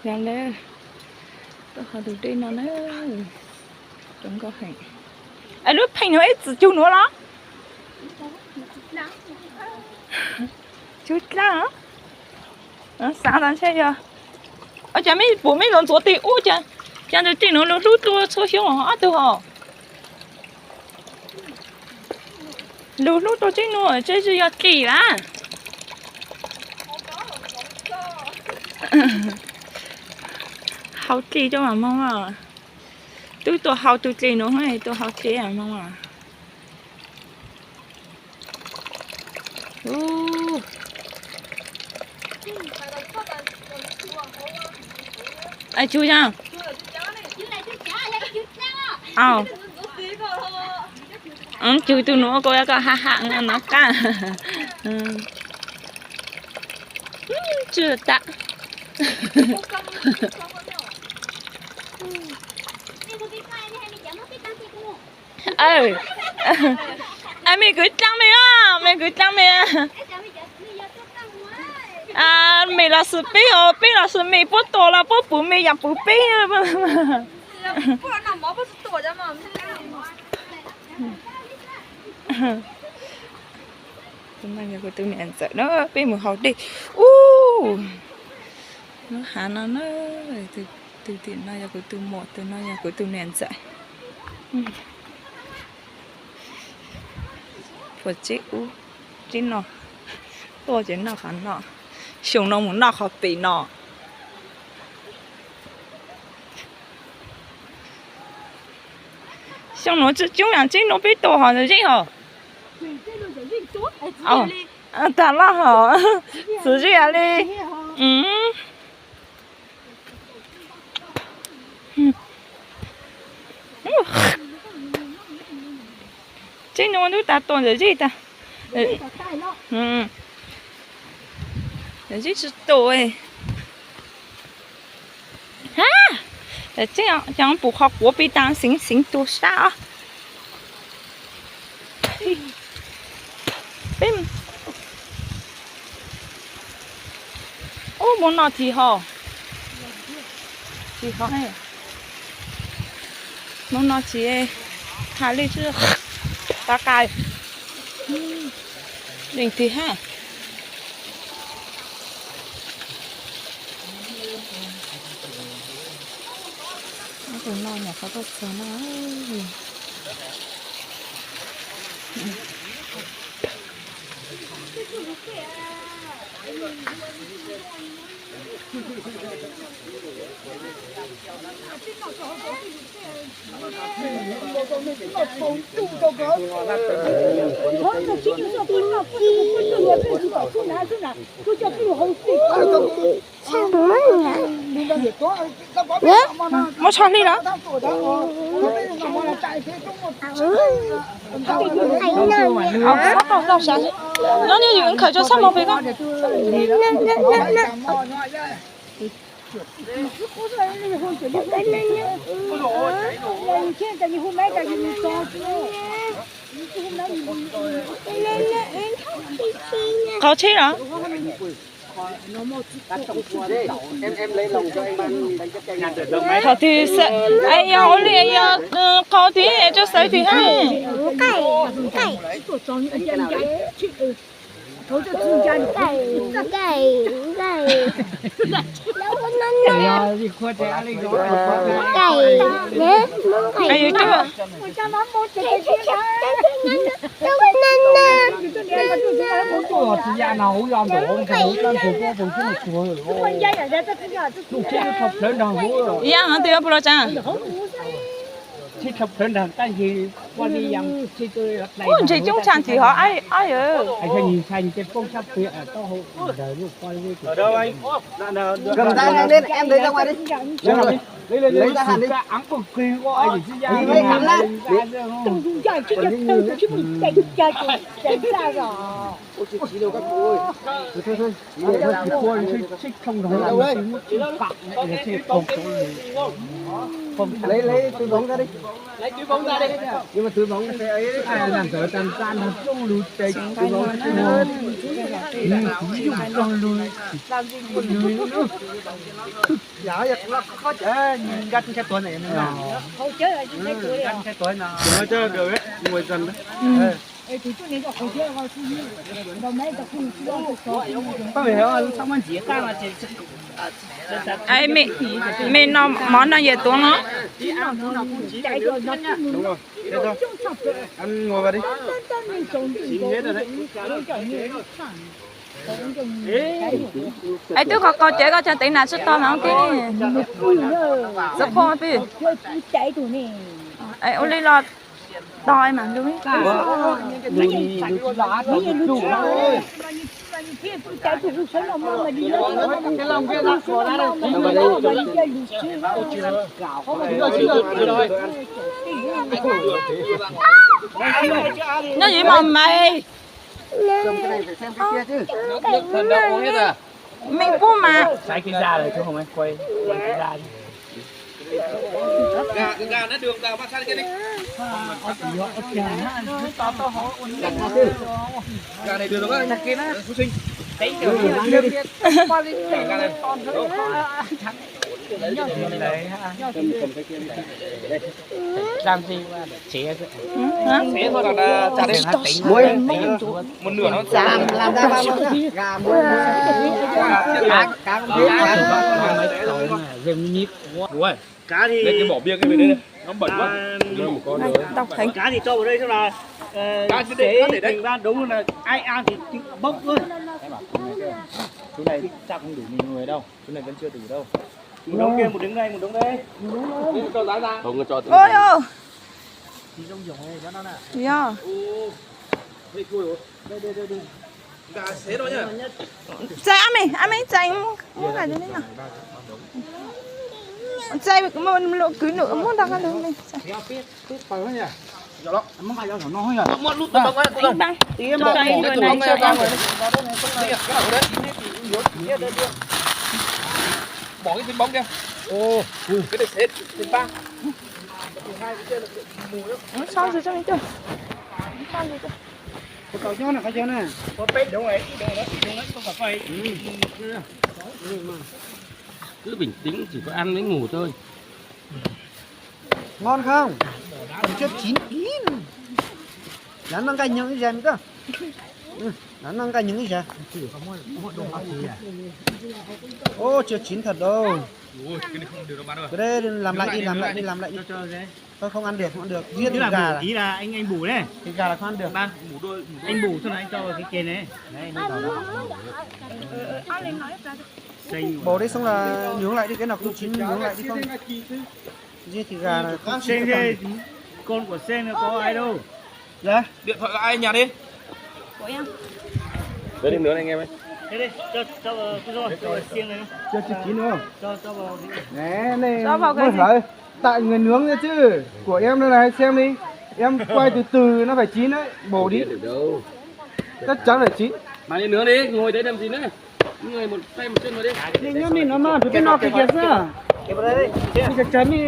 Yog le, tuaj haus tus dej no na, zoo nkauj heev. Es lub pheej nuav ib txwm cug nuav los? Cug dlaab. Xaav tas ntshe yog, ua cas mej pum mej los ntxuav tes ub, cas tus dej nuav lug hlub dlua txhua xyoo ob tug hos? Lug hlub dlua tseeb nuav, tseeb tsi yog dlig lawm. Haus dlig rua mas Hmoob, tub tuaj haus tug dlig nuav, tuaj haus dlig Hmoob. Tsuag yog, cug tug nuav kuas koj ha ha nov qab. Tsuag tas. Mej kwv dlaab mej os, mej kwv dlaab mej. Mej los xwm peb os, peb los xwm mej, puab tuaj los puab pum mej yaam pum peb. Tus no yog kuv tus niam ntxawm na, peb mus haus dej. Ub, lub hav no na, tus tim no yog kuv tus muam, tus no yog kuv tus niam ntxawm. Puas tseeb ub, tseeb no, tuaj ces noj qhov no, xyoo no mus noj qhov pem no. Xyoo nuav tsi coob, yaam tseeb nuav peb tuaj hov ntawm zeb hov. Tag laj hov, txwv zeb li. Tseeb nuav ntub tas tuaj ntawm zeb tag. Ntawm zeb tsi tuaj. Tseeb, cov pum qhov quav pis tas xeev xeev tuag sab os. Ub, moog noj tsis hov. Tsis hov, moog noj tsis, has li tsi, qab qas. Leej twg hab? Tus no nyuam qhuav tuaj txog no. Muab tsho hli los? Nyob nyob yus nkhaws tso txhob mus pem koj. Qhov tsheb los? Thaum twg es yog ua li es yog qhov twg es tso xav twg hab. Ib yaam twg yuav pum los tsav? Ub, ntses coob tshaj ntxim hov ab yawg. Leej leej tw voov ta li. Ê, mì, mì no, món no dễ tuống lắm. Ê, twb kho kho ces koj tseem tev nas tsis tau mas ua ke. Txhob kho pib. Ua li los tog mas lug. Nyob zoo mos mais. Mej pub mas. Cá thì, cá thì cho vào đây xem là, ờ, cá thì để đấy, cá thì để đấy. Ai ăn thì tự bốc thôi. Cái này, cái này, cái này. Chú này, ta không đủ mười người đâu. Chú này vẫn chưa đủ đâu. Một đống kia, một đống đây, một đống đây. Không có cho tôi. Ôi ôi. Thì giống giống này, cho nó nè. Yo. Ồ. Đây, thôi rồi. Đây, đây, đây, đây. Txais, ab me, ab me txais, muab nqa rau neb no. Txais, lus kwv nws muab nrog koj lus me. Bỏ cái túi bóng kia. Ồ, cái này sẽ thứ ba. Sau rồi cho mình chưa? Sau rồi cho. Có cậu nhón này, có nhón này. Có pet đúng rồi, đúng rồi, đúng rồi, không phải quay. Cứ bình tĩnh, chỉ có ăn với ngủ thôi. Ngon không? Còn chưa chín kín. Rán nó cay nhường cái gì nữa cơ. Ừ, rán nó cay nhường cái gì. Ô, chưa chín thật đâu. Ui, cái này không được đâu bạn ơi. Cái đấy làm lại đi, làm lại đi, làm lại đi. Không, không ăn được, không ăn được. Giết. Ý là gà bù, là ý là anh, anh bù đấy. Cái gà là không ăn được. Ba, bù đôi, bù đôi. Anh bù xong là anh cho vào cái kia này. Đấy, nó vào đó. Xanh. Bỏ đi xong là nhường lại đi, cái nào không chín nhường lại đi không. Giết thịt gà là không. Xanh thế, con của Xanh nó có ai đâu. Dạ. Điện thoại là ai nhặt đi. Của em. Để đi nướng anh em ấy. Thế đi, cho, cho vào, cho, cho vào xiên này. Cho, cho chín đúng không? Cho, cho vào. Nè, này, cho vào cái gì? Mới hở. Tại người nướng nha chứ. Của em đây này, xem đi. Em quay từ từ, nó phải chín đấy. Bổ đi. Chắc chắn phải chín. Mà đi nướng đi, ngồi đấy làm gì nữa? Người một tay một chân vào đi. Thì nhớ mình nó mà, tụi nó kia xưa. Mình chặt chắn đi.